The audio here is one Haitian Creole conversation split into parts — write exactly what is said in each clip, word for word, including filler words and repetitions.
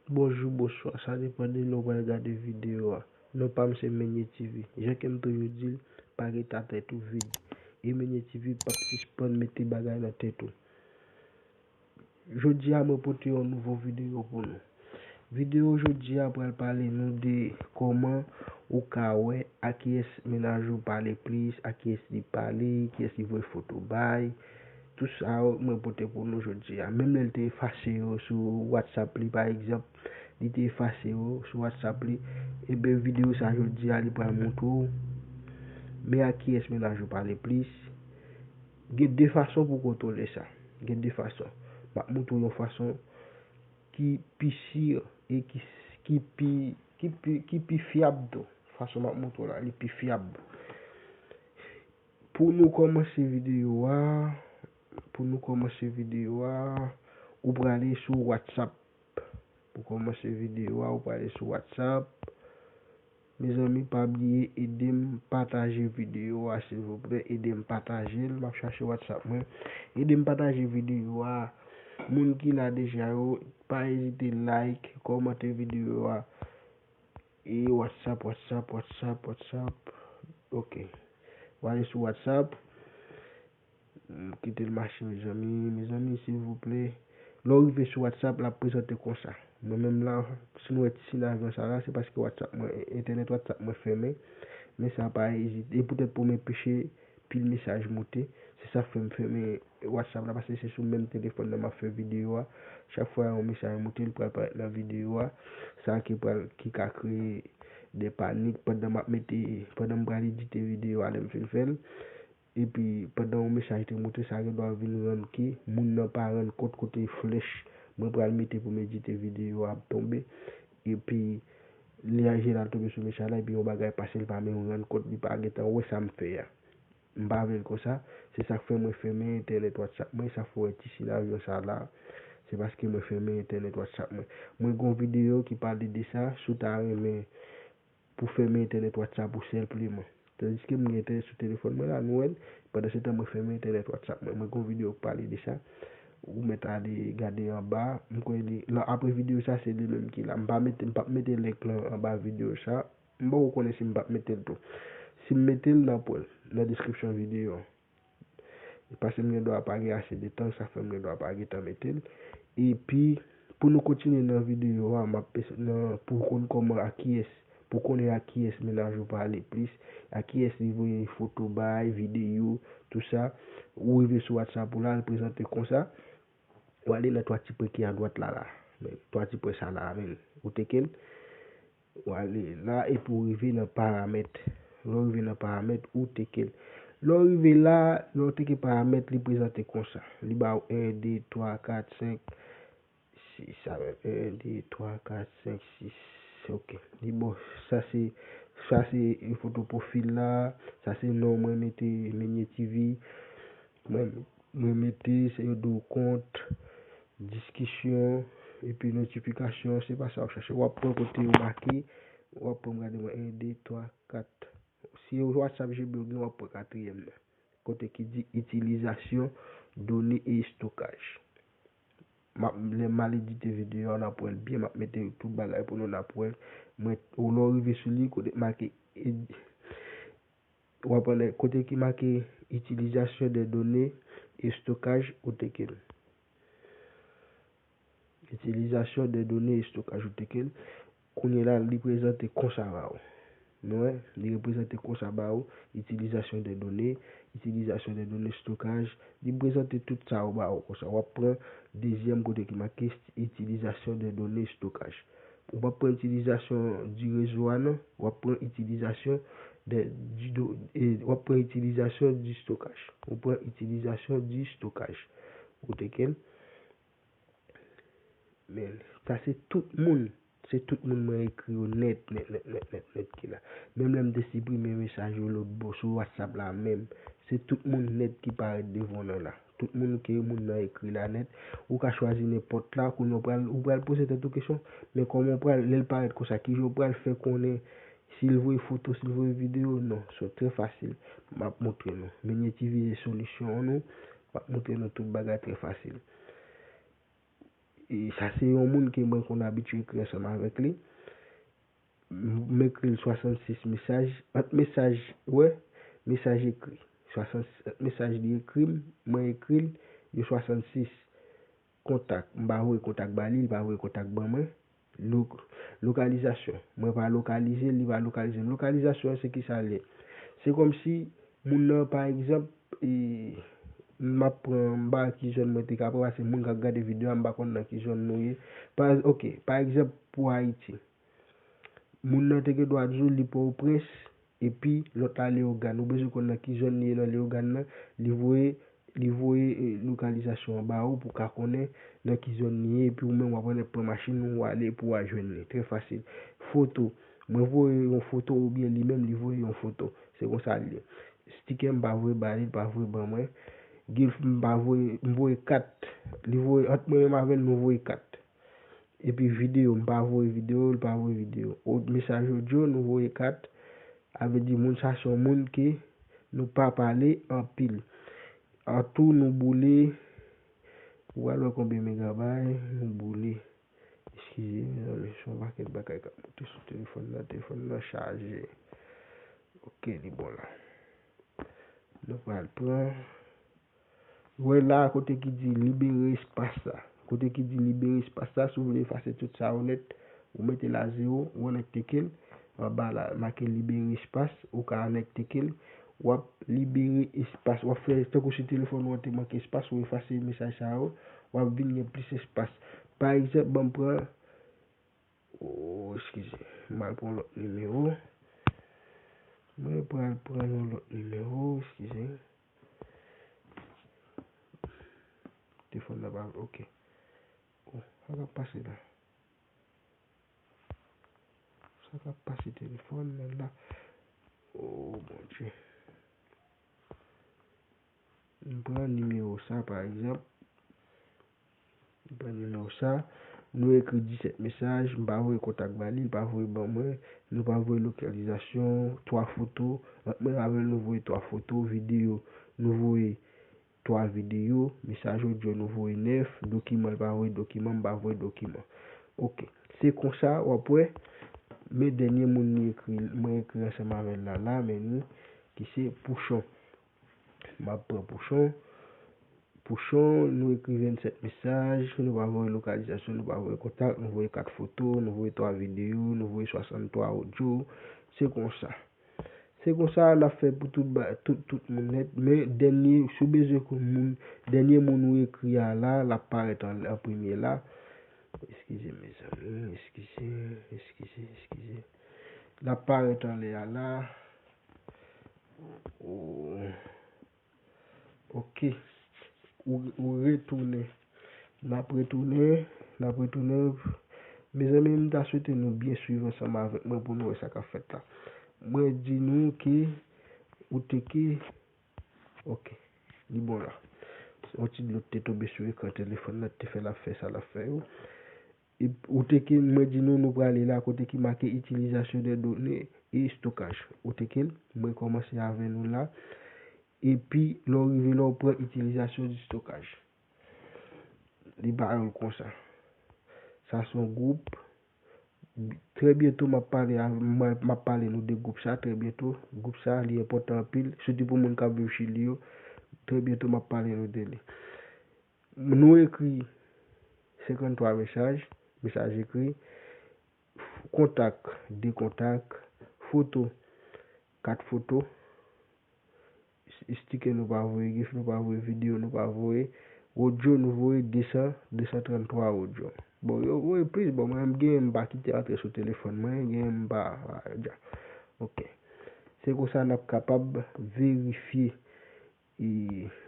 Bonjou, bonswa, sa depann de lè w pral gade videyo a. Non pa m se Menye T V. Jan ke m toujou di l, pa kite tèt ou vid. E Menye T V p ap sispann mete bagay nan tèt ou. Jodi a, mwen pote yon nouvo videyo pou nou. Videyo jodi a pral pale nou de kòman ou ka wè a kiyès mennaj ou pale plis, a kiyès li pale, kiyès li voye foto bay. Tout sa yo mwen pote pou nou jodi a. Menm lè l te efase yo sou WhatsApp li, pa egzanp, li te efase yo sou WhatsApp li, ebyen videyo sa jodi a li pral montre w men a kiyès mennaj ou pale plis. Gen de fason pou kontwole sa. Gen de fason. M ap montre w yon fason ki pi si e ki, ki pi, ki pi, ki pi fyab tou. Fason m ap montre w la, li pi fyab. Pou nou kòmanse videyo a, pou nou kòmanse videyo a, ou prale sou WhatsApp. Pou kòmanse videyo a, ou prale sou WhatsApp. Mezanmi, pa bliye ede m pataje videyo a, silvouplè. Ede m pataje l. M ap chache WhatsApp mwen. Ede m pataje videyo a. Moun ki la deja yo, pa ezite like, kòmante videyo a. E WhatsApp, WhatsApp, WhatsApp, WhatsApp. Ok. W ale sou WhatsApp. M kite l mache, mezanmi, mezanmi, silvouplè. Lè w rive sou WhatsApp, l ap prezante konsa. Mwen menm la, si nou wè ti siy nan avyon sa la, se paske WhatsApp mwen, entènèt WhatsApp mwen fèmen. Men sa pa ezite. E poutèt pou m anpeche pil mesaj moute. Se sa k fè m fèmen WhatsApp la, paske se sou menm telefòn nan m ap fè videyo a. Chak fwa yon mesaj moute, li pral parèt nan videyo a. Sa ki pral, ki ka kreye de panik pandan m ap mete, pandan m pral edite videyo a lè m fin fè l. Epi, pandan yon mesaj te moute, sa gen dwa vin rann ke moun nan pa rann kont kote flèch mwen pral mete pou m edite videyo a ap tonbe. Epi, li aji l al tonbe sou mesaj la, epi yon bagay pase, l pa menm rann kont, li pa gentan wè sa m fè a. M pa vle l konsa. Se sa k fè mwen fèmen entènèt WhatsApp mwen, sa fè w wè ti siy nan avyon sa la. Se paske mwen fèmen entènèt WhatsApp mwen. Mwen gen yon videyo ki pale de sa, si w ta renmen pou fèmen entènèt WhatsApp ou senpleman. Tandiske m gen entènèt sou telefòn mwen la, nou wè l. Pandan se tan mwen fèmen entènèt WhatsApp mwen. Mwen gen yon videyo k pale de sa. Ou mèt ale gade anba. M kwè li, la, apre videyo sa, se li menm ki la. M pa mete, m p ap mete link lan anba videyo sa. M poko konnen si m p ap mete l tou. Si m mete l, n ap wè l nan deskripsyon videyo an. Paske m gen dwa pa gen ase de tan, sa fè m gen dwa pa gentan mete l. Epi, pou nou kontinye nan videyo a, m ap, nan, pou konn kòman a kiyès, pou konnen a kiyès mennaj ou pale plis, a kiyès li voye foto bay, videyo, tou sa. Ou rive sou WhatsApp ou la, li prezante konsa. W ale nan twa ti pwen ki adwat la, la. Men, twa ti pwen sa la, men. Ou teke l. W ale la epi w rive nan paramèt. Lè w rive nan paramèt, ou teke l. Lè w rive la, lè w teke paramèt, li prezante konsa. Li ba w en, de, twa, kat, senk, sis, sa menm. En, de, twa, kat, senk, sis. Ok. Li bon. Sa se, sa se foto pwofil la. Sa se non mwen mete Menye T V. Mwen, mwen mete se yo di w kont, diskisyon, epi notifikasyon, se pa sa w ap chache. W ap pran kote yo make, w ap pran, gade mwen, en, de, twa, kat. Si yo WhatsApp G B ou gen, w ap pran katriyèm nan. Kote ki di itilizasyon done e estokaj. M ap, lè m al edite videyo a, n ap wè l byen, m ap mete tout bagay pou nou, n ap wè l. Mwen, ou lè w rive sou li, kote make ed-, w ap wè kote ki make itilizasyon de done e estokaj, ou teke l. Itilizasyon de done e estokaj, ou teke l. Kounye la, li prezante konsa ba ou. Nou wè, li reprezante konsa ba ou, itilizasyon de done, itilizasyon de done estokaj, li prezante tout sa yo ba ou konsa. W ap pran dezyèm kote ki make itilizasyon de done estokaj. Ou p ap pran itilizasyon di rezo a non, w ap pran itilizasyon de, di do, e, w ap pran itilizasyon di estokaj. Ou pran itilizasyon di estokaj. Ou teke l. Men, sa se tout moun. Se tout moun mwen ekri yo nèt, nèt, nèt, nèt, nèt, nèt ki la. Menm lè m te siprime mesaj yo lòt bò sou WhatsApp la menm, se tout moun nèt ki parèt devan w nan la. Tout moun ke moun nan ekri la nèt. Ou ka chwazi nenpòt la, kounye a w pral, ou pral poze tèt ou kesyon, men kòman w pral, lè l parèt konsa, kijan w pral fè konnen si l voye foto, si l voye videyo? Non, se trè fasil. M ap montre nou. Menye T V se solisyon nou. M ap montre nou tout bagay trè fasil. E sa se yon moun ke mwen konn abitye ekri ansanm avèk li. M ekri l swasannsis mesaj, ant mesaj, wè, mesaj ekri. Swasannsis, ant mesaj li ekri m, mwen ekri l, yo swasannsis. Kontak, m pa voye kontak ba li, li pa voye kontak ban mwen. Lo-, lokalizasyon, mwen pa lokalize l, li pa lokalize m. Lokalizasyon an se kisa l ye? Se kòmsi moun nan, pa egzanp, e, m ap pran, m pa ki zòn mwen te ka pran, paske moun k ap gade videyo a, m pa konn nan ki zòn nou ye. Pa, ok, pa egzanp, pou Ayiti. Moun nan te gen dwa di w li Pòtoprens, epi lòt la Leyogàn. Ou bezwen konn nan ki zòn li ye nan Leyogàn nan, li voye, li voye, e, lokalizasyon an ba ou pou w ka konnen nan ki zòn li ye, epi ou menm w ap annik pran machin ou ale pou w al jwenn li. Trè fasil. Foto. Mwen voye yon foto oubyen li menm li voye yon foto. Se konsa l ye. Stikè m pa voye ba li, li pa voye ban mwen. Gif m pa voye, m voye kat. Li voye, ant mwen menm avè l, nou voye kat. Epi videyo, m pa voye videyo, li pa voye videyo. O, mesaj odyo, nou voye kat. A vle di moun sa se yon moun ke nou pa pale anpil. An tou, nou boule, ou pral wè konbyen megabay nou boule. Eskize, mezanmi, se yon pakèt bagay k ap moute sou telefòn nan, telefòn nan chaje. Ok, li bon la. Nou pral pran. Wè la, kote ki di libere espas la. Kote ki di libere espas la, si w vle efase tout sa yo nèt, ou mete la zewo, ou annik teke l. Anba la, make libere espas, ou ka annik teke l. W ap libere espas, w ap fè tankou si telefòn ou an te manke espas, ou efase mesaj sa yo, w ap vin gen plis espas. Pa egzanp, ban m pran, oh, eskize, m al pran lòt nimewo. Mwen pral pran yon lòt nimewo, eskize. Telefòn nan pa, ok. Oh, sa k ap pase la? Sa k ap pase telefòn nan la? Oh, Bondye. M pran nimewo sa, pa egzanp. M pran nimewo sa. Nou ekri disèt mesaj. M pa voye kontak ba li, li pa voye ban mwen. Nou pa voye lokalizasyon, twa foto. Ant mwen avè l, nou voye twa foto, videyo. Nou voye twa videyo, mesaj odyo nou voye nèf, dokiman, li pa voye dokiman, m pa voye dokiman. Ok. Se konsa, w ap wè, men dènye moun li ekri, mwen ekri ansanm avè l la, la, men ni, ki se Pouchon. M ap pran Pouchon. Pouchon, nou ekri vennsèt mesaj, nou pa voye lokalizasyon, nou pa voye kontak, nou voye kat foto, nou voye twa videyo, nou voye swasanntwa odyo. Se konsa. Se konsa n ap fè pou tout, ba- tout, tout moun nèt. Men dènye, si w bezwen konn moun, dènye moun ou ekri a la, l ap parèt an, an premye la. Eskize, mezanmi, eskize, eskize, eskize. L ap parèt anlè a la. Oh. Ok. Ou, ou retounen. N ap retounen. N ap retounen. Mezanmi, m ta swete nou byen swiv ansanm avèk mwen pou nou wè sa k ap fèt la. Mwen di nou ke ou te ke, ok, li bon la. Yon ti dlo te tonbe sou ekran telefòn nan, te fè l ap fè sa l ap fè yo. E ou te ke, mwen di nou, nou prale la kote ki make itilizasyon de done e estokaj. Ou te ke, mwen kòmanse avè nou la. Epi, lè w rive la, w pran itilizasyon de estokaj. Li ba yo l konsa. Sa se yon gwoup. Trè byento, m ap pale, a- m ap pale nou de gwoup sa, trè byento. Gwoup sa, li enpòtan anpil, sitou pou moun k ap viv Chili yo. Trè byento, m ap pale nou de li. Nou ekri senkanntwa mesaj, mesaj ekri, kontak, de kontak, foto, kat foto, s- stikè nou pa voye, gif nou pa voye, videyo nou pa voye, odyo nou voye de san, de san tranntwa odyo. Bon, yo voye plis, bon, mwen menm gen, m pa kite antre sou telefòn mwen, gen, m pa, ah, dja. Ok. Se konsa n ap kapab verifye. E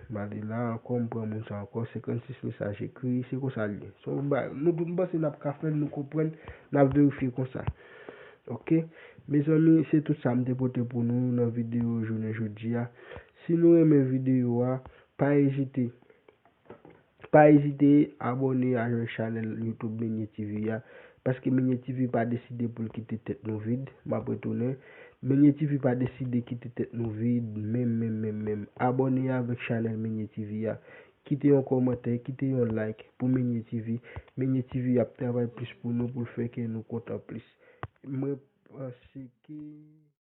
m ale la ankò, m pran moun sa ankò, senkannsis mesaj ekri, se konsa l ye. Se yon ba- nou tout, m panse n ap ka fè l, nou konprann, n ap verifye konsa. Ok? Mezanmi, se tout sa m te pote pou nou nan videyo jounen jodi a. Si nou renmen videyo a, pa ezite, pa ezite abòne avèk chanèl YouTube Menye T V a, paske Menye T V pa deside pou l kite tèt nou vid. M ap retounen. Menye T V pa deside kite tèt nou vid, menm, menm, menm, menm. Abòne avèk chanèl Menye T V a. kite yon kòmantè, kite yon like pou Menye T V. Menye T V ap travay plis pou nou, pou l fè kè nou kontan plis. Mwen panse ke